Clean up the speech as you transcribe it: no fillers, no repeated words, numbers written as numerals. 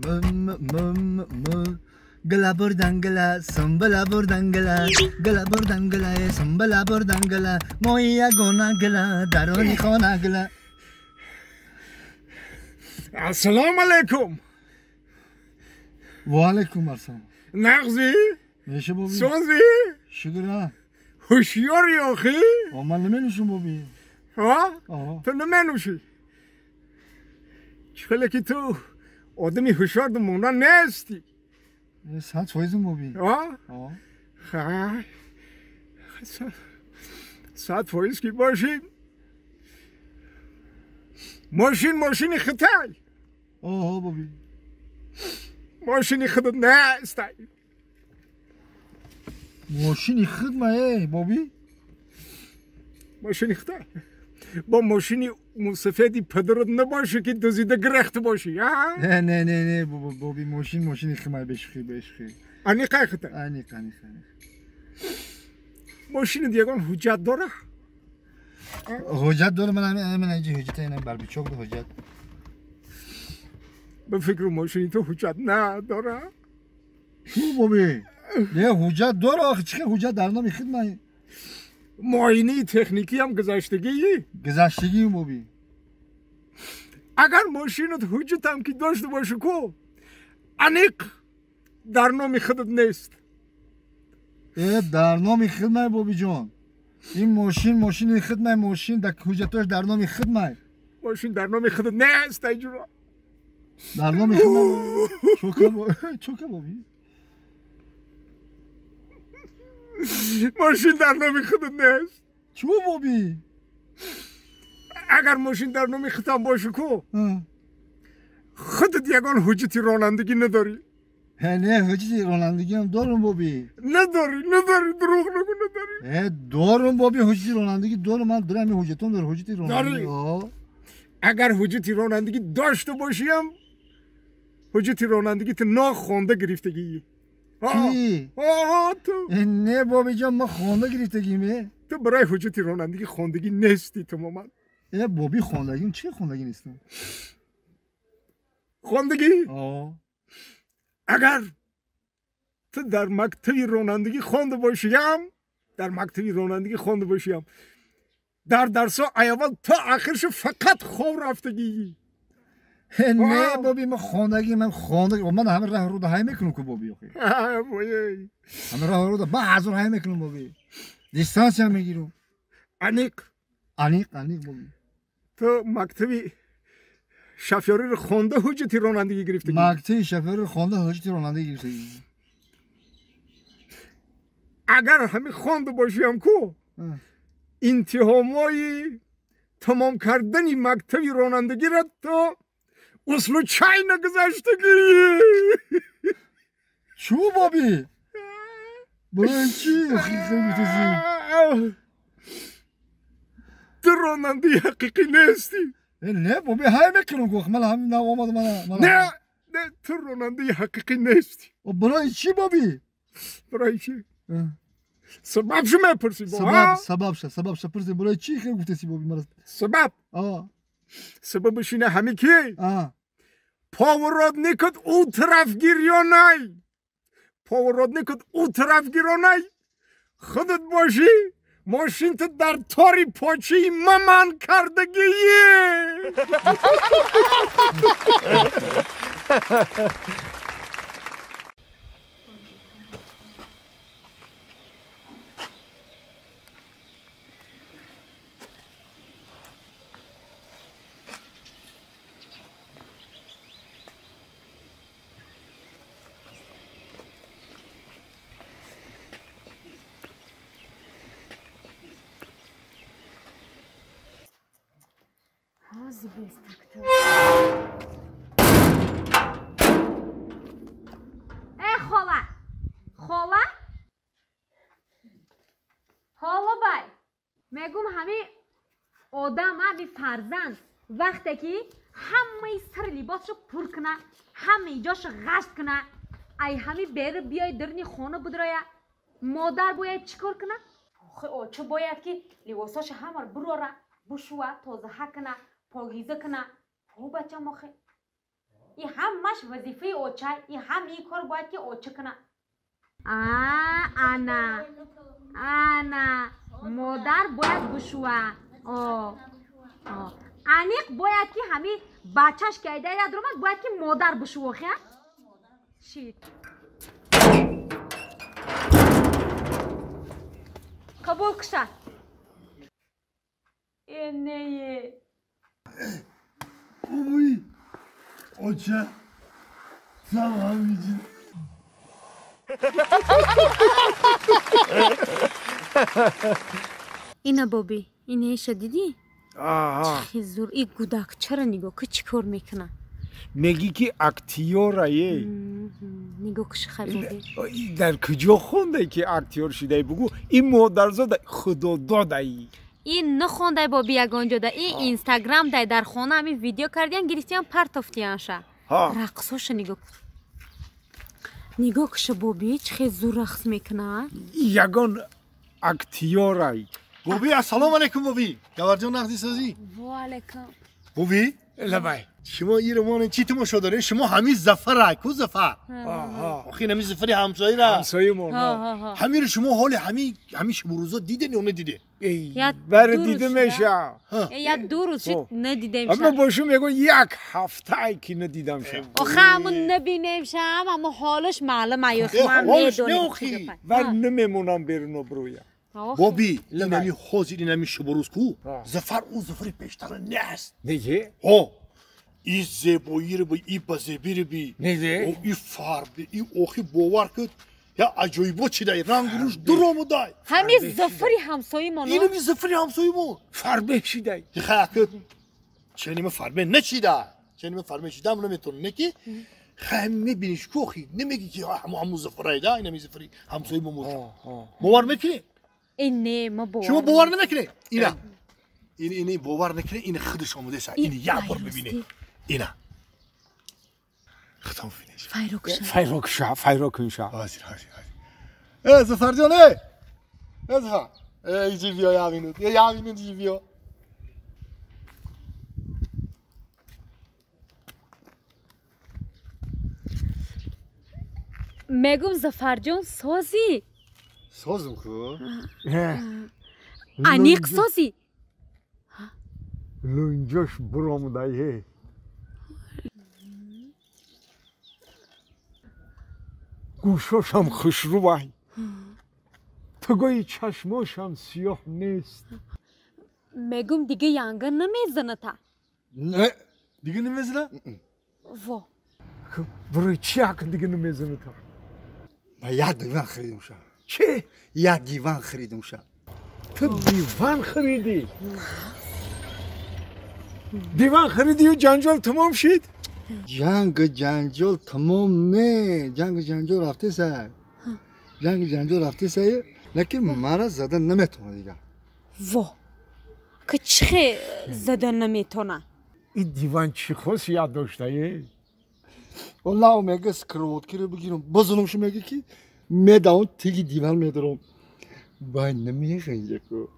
م م م گلا بردن گلا سنبلا بردن گلا گلا بردن گلا سنبلا بردن گلا مویا گونا گلا درونی خانه گلا. السلام علیکم. و علیکم السلام. نغزی؟ میشه بابی؟ سوزی؟ شکر. هوشیاری آخی؟ من نمینوشم بابی. ها؟ تو نمینوشی؟ چخیلی که تو آدمی هوشیار دمونا نیستی. 100% بابی. ها؟ خیلی 100% که باشی. ماشین ماشین خطای. آه بابی. ماشین خودت نیست. ماشین خود ما ای بابی؟ ماشین خطای. با ماشین موسفیدی پدرت نباشه که دزدیده گرفته باشی. نه نه نه نه بابی ماشین ماشین خود بشخی بشخی. انیقه خطای. انیق انیق انیق. ماشین دیگان حجت داره؟ حجت داره. من اینجا حجت اینم بربیچوک حجت. به فکر ماشینی تو حجت نداره؟ تو بابی نه حجت داره آخه. چه حجت در نام خود من؟ معاینه تکنیکی هم گذشتگی؟ گذشتگی بابی. اگر ماشینت حجت هم که داشته باشه کو انیق در نام خودت نیست. در نام خود من بابی جان. این ماشین ماشین خود من. ماشین در حجتاش در نام خود من. ماشین در نام خودت نیست اینجورا. در نام خود من. چوکه بابی. ماشین در نام خودت نیست. چو بابی؟ اگر ماشین در نام خودم باشه کو خودت یگان حجتی رانندگی نداری. نه حجتی رانندگی هم دارم بابی. نداری نداری دروغ نگو نداری. دارم بابی حجتی رانندگی دارم. من دارم این حجتم داره حجتی رانندگی. اگر حجتی رانندگی داشته باشیم حجتی رانندگی تو ناخوانده گرفتگی. کی؟ آها تو. نه بابی جان ما خوانده گرفتگیمه. تو برای حجتی رانندگی خواندگی نیستی تماما. بابی خواندگیم چه خواندگی نیستم؟ خواندگی؟ اگر تو در مکتب رانندگی خوانده باشیم، در مکتب رانندگی خوانده باشیم، در درس‌ها اول تا آخرش فقط خواب رفتگی. نه بابی من خواندگی من خواندگی من همه راه رو ده میکنم که بابی آخه. همه راه رو ده من هزار های میکنم بابی. دیستانس هم میگیرم. انیق انیق انیق بابی. تو مکتبی شفیاری رو خوانده حجتی رانندگی گرفتگی؟ مکتبی شفیاری رو خوانده حجتی رانندگی گرفتگی. اگر همه خوانده باشیم کو انتهامای تمام کردن مکتبی رانندگی را تو اصلو چای نگذاشتگی. چو بابی؟ برای چی؟ خیلی میتوزی؟ تو راننده حقیقی نیستی. نه بابی های میکنم گوخ من همین نه آمد من. نه نه تو راننده حقیقی نیستی. برای چی بابی؟ برای چی؟ سبب شو میپرسی بابا؟ سبب شو سبب شو پرسی برای چی خیلی گفتی بابی مرا؟ سبب؟ سببش اینه همه کی؟ پاوراد نکد او طرف گیریانای. پاوراد نکد او طرف گیرانای. خودت باشی ماشین تو در تاری پاچی ممان کردگیه. Хола! Хола? Хола бай! Мегум ҳами одам, ҳами фарзанд вақте ки ҳамаи сари либосшо пур куна, ҳамаи ҷошо ғашт куна, ай ҳами бери биёй дирни хона будроя, модар бояд чӣ кор куна? Чӣ бояд ки либосошо ҳамаро бурора, бушува, тозаҳа куна, покиза куна. О бачам охе. И ҳамаш вазифаи оча, и ҳамаи кор бояд ки оча куна. Ана ана модар бояд бушува. Аниқ бояд ки ҳами бачаш ки айда яд ромад, бояд ки модар бушува, хя? Шит. Қабул куша. Энее. Ой, оча, салам иҷин. Ина боби, инеша дидӣ? Чӣ зур, и гудак чара нигоҳ ки чӣ кор мекуна? Мегӣ ки актёрае. Нигоҳ куши хай боби. Дар куҷо хондай ки актёр шудай, бугӯ? Ин модарзода худододаи. Ин нахондай боби ягон ҷода, ин инстаграм дай, дар хона ҳамин видео кардиян, гирифтиян, партофтиянша. Рақсоша нигоҳ. Нигоҳ куша боби, чӣ хел зур рақс мекуна? Ягон актёрай. Боби, ассалому алайкум боби. Гаварҷон нақди созӣ? Ва алайкум. Боби? Лабай. Шумо ин роман чӣ тамошо доред? Шумо ҳамин Зафара, ку Зафар? Охи ҳамин Зафари ҳамсояра. Ҳамсоямон. Ҳамин шумо ҳоли ҳамин шумо рӯзо диден ё надиден? Бар дидамеша. Я ду рӯз шуд надидем. Аммо бо шумо мегӯ як ҳафтае ки надидам ша. Охе ҳамун набинем ша, аммо ҳолаш маълум аю ман медонем. Бар намемонам берун обрӯя. Боби, инами ҳозир инами шумо рӯз ку? Зафар ӯ Зафари пештара нест. Неге? Ҳо. И зебоиро би, и базебиро би, и фарби, и охи бовар куд, я аҷоибот шидай, рангу рӯш дуромудай. Ҳамин Зафари ҳамсоимон. Инами Зафари ҳамсоимон. Фарбе шидай. Хай, ченима фарбе нашида. Ченима фарбе шидам наметонам, не ки хай мебиниш ку охи, намеги ки ҳаму Зафарай да, инами Зафари ҳамсоимон. Бовар мекунӣ? Э не, ма бовар. Шумо бовар намекунӣ? Ина. Ин бовар накунӣ, ин худаш омодаст. Ин як бор бибинӣ. Ина. Хатам финиш. Файрокша. Файрокша, файрокунша. Ҳозир, ҳозир, ҳозир. Э, Зафарҷон, э! Э, Зафар. Э, иҷи биё, як минут. Э, як минут иҷи биё. Мегум Зафарҷон созӣ? Созм ку? Аниқ созӣ? Лунҷош буромудае. Гӯшошам хушрӯвай. Тугои чашмошам сиёҳ нест. Мегум дига янга намезаната. Не, дига намезана? Во. Барои чӣ ак дига намезаната? Ма як диван харидум ша. Чӣ? Як диван харидум ша. Ту диван харидӣ? Диван харидию ҷанҷол тамом шид? Ҷанг ҷанҷол тамом не, ҷанг ҷанҷол рафтеса. Ҷанг ҷанҷол рафтеса, лекин мара зада наметавона дига. Во. Ки чӣ зада наметавона? Ин диван чӣ хосият доштае? Оллаҳ мега скроваткиро бигирам, базанамшу мега ки медавам теги диван медарам. Вай намеханҷа ку.